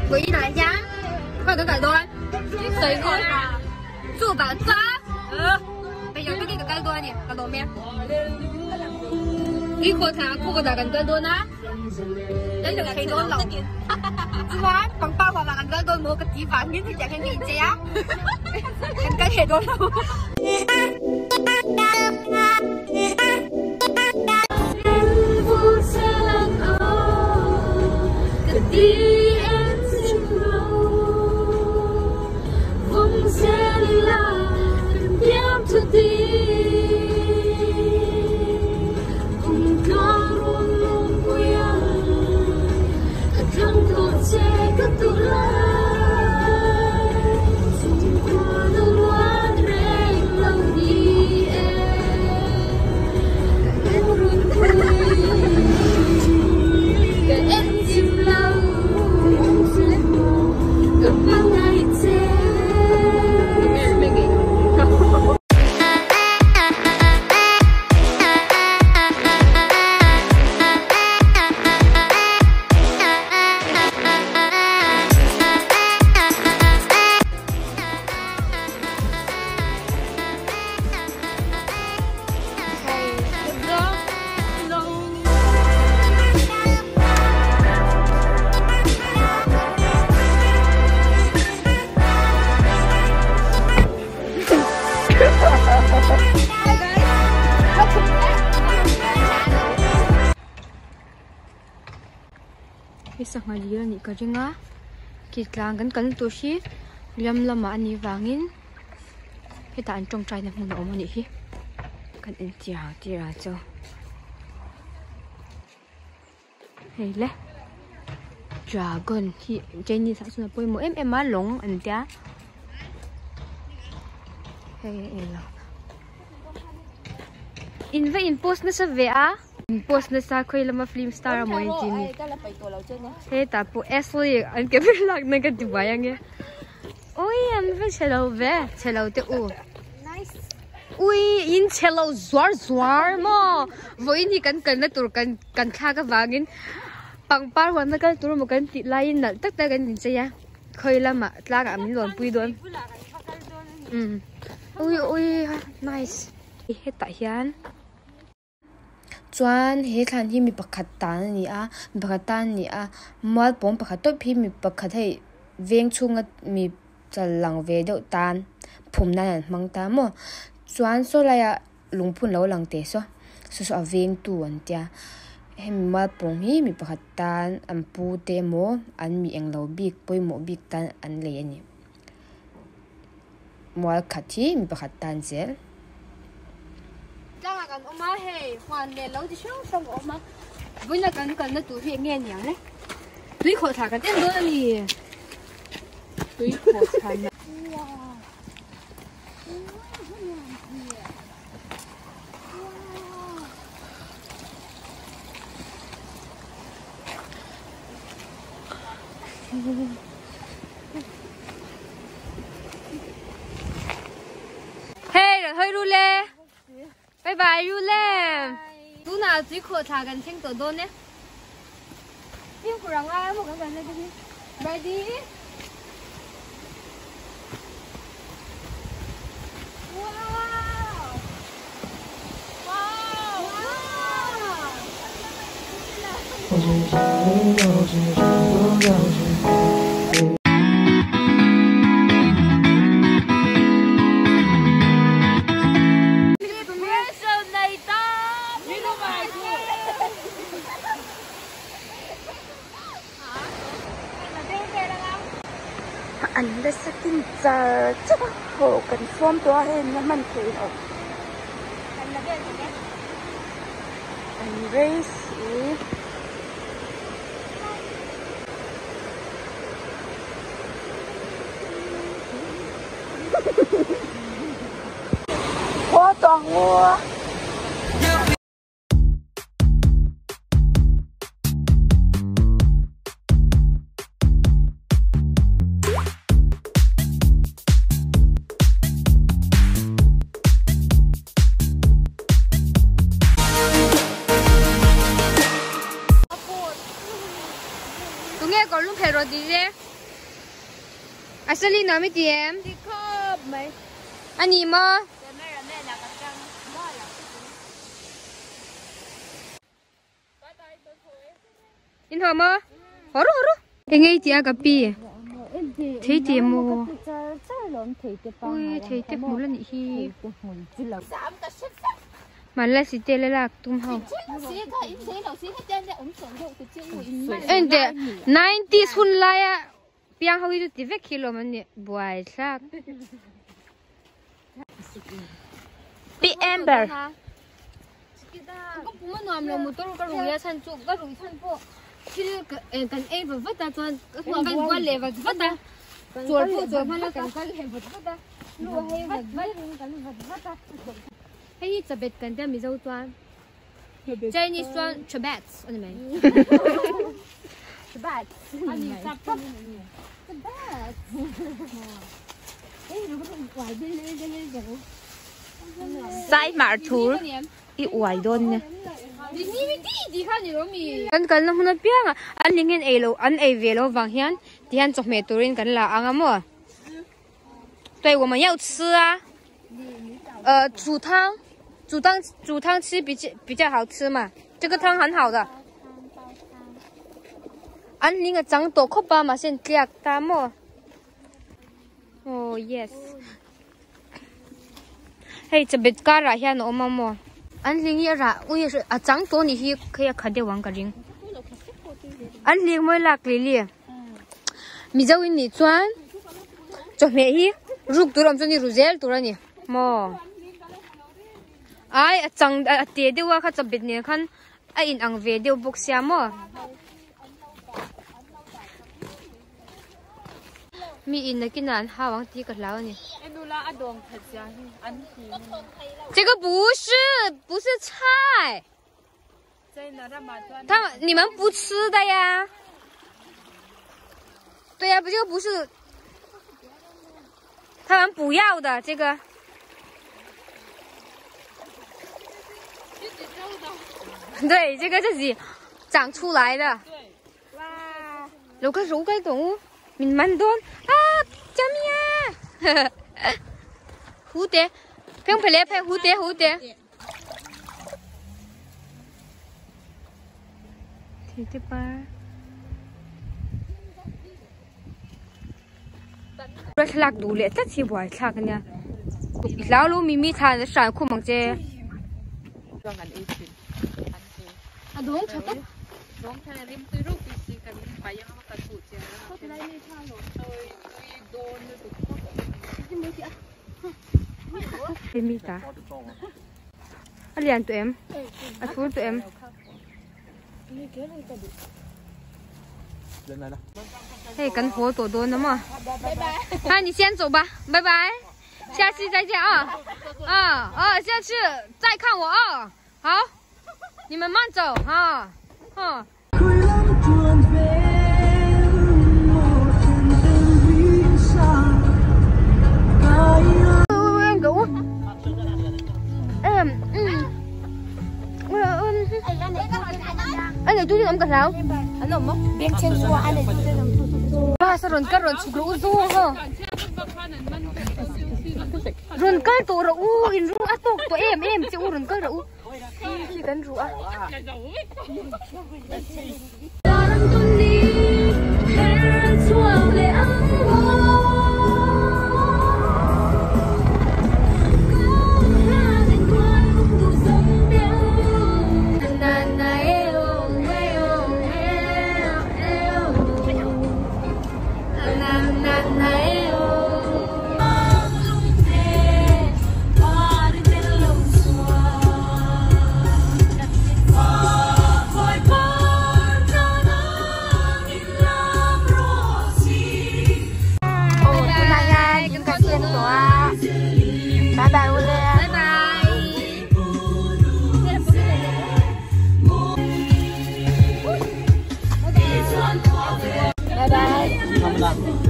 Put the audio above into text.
Vawiinah hian khawi kan kal dawn sawi ngun chuvang chuan peih lo takin ka kal dawn a ni ka lawm e tuikhawhthla khawkawtah kan kal dawn a kan kal thei dawn lo chuan pangpar huamah kan kal dawn maw ka ti vangin hetiang hian ka inchei a kan kal thei dawn lo. Hei sangha dil a nih ka ring a khi tlang kan kalna tur hi ram lamah a nih vangin hetah an tawngtai na hmun a awm a nih hi kan entir ang tir ah chuan hei le dragon hi chinese ah chuan a pawimawh em em a lawng an tia hei englo in va in post nasa ve a. In post nasa khawi lama film star amaw in tih ni hetah pawh Ashley an ke ber lak na ka ti buai ange ui an va chhe lo ve chhe lo te u ui in chhe lo zuar zuar maw vawiin hi kan kalna tur kan kan thlak avangin pangpar huanna kal tur emaw kan tih laiin nalh tak tak an inchei a khawi lamah tlangah min rawn pui dawn umm ui ui nice hetah hian. Chuan he thlan hi mi pakhat tan a ni a mi pakhat tan a ni a mual pawng pakhat tawp hi mi pakhat hei veng chhunga mi chal lang ve deuh tan phum nan an hmang ta maw chuan saw laiah lungphun lo lang teh saw saw saw a veng tu an tia hemi mual pawng hi mi pakhat tan an pu te emaw an mi englo bik pawimawh bik tan an lei a ni mual khat hi mi pakhat tan zel. Tlangah kan awm a hei huan leh lo chi hrang hrang a awm a vawiina kan kalna tur hi eng nge niang le tui khawh thla kan en dawn a ni tui khawh thla na Hei rawn hawi ru le Bye bye ru le Tunah tui khawh thla kan thleng tawh dawn e Fimkhur ang a maw kan kalna te hi Ready Wow Wow An la satin char char a haw kan suam tawh a hei an la hman thei lo an race i. Hoa toàn mua. Tunge kawr lum phelh rawh tih che. Asali na mi tiem. Tikop mai. Ani mo. In ho mo. Horu horu. Engei tia ka pi. Thei te mo. Ui thei te hmul ani hi. Mala si te la lak tum ho. Ente 90s hun laya piang hawi tu ti vek khilo man ni buai thlak. Pi Amber. Ko puma nuam lo motor ka ruya chan chu ka rui chan po thil kan ei va vata chuan kan bual le va vata chor pu chor mana kan kal he va vata lu hei vat vat kan vat vata hei chabet kan te mizo chuan Chinese chuan chabet ani mai chabet ani chabet chabet ei ru wai de le de le de sai mar thur i uai don ne kan kal na huna pianga an lingen ei lo an ei ve lo wang hian ti hian chawhmeh turin kan la anga mo 对我们要吃啊煮汤煮汤煮汤吃比较好吃嘛这个汤很好的an linga chang to khopa ma sen tliak ta mo oh yes hei chabet kara hian awm a mo an ling hi ra ui a chang to ni hi khia khade wang ka ring an ling moi lak li li mizo in ni chuan chawhmeh hi ruk tur awm chuan ni ruzel tur ani mo ai a chang a te deuh a kha chabet nen khan a in ang ve deuh bawk sia mo mi in nakina an hawang ti ka hlau ni 这个不是菜，他们你们不吃的呀？对呀，不这个不是他们不要的这个。对，这个自己长出来的。哇，有个肉个动物，mình man don啊，救命啊！蝴蝶，平拍来拍蝴蝶，蝴蝶。蝴蝶吧。我是拉独立，这次不爱拉个呢。老鲁咪咪他上库忙着。啊，东吃的。Mi ta. A lian tu em. A thur tu em. Hey, 跟火多多的嘛。那你先走吧，拜拜，下期再见啊！啊啊，下次再看我啊！好，你们慢走啊，嗯。Anh này tôi làm cái sao? Anh làm không? Biết trên xua anh này tôi làm tôi. À sao rồi cái rồi chụp rồi u ha. Rồi cái tổ rồi u in ru à tổ tổ em chị u rồi cái rồi u. Khi cắn ru à. Bye bye.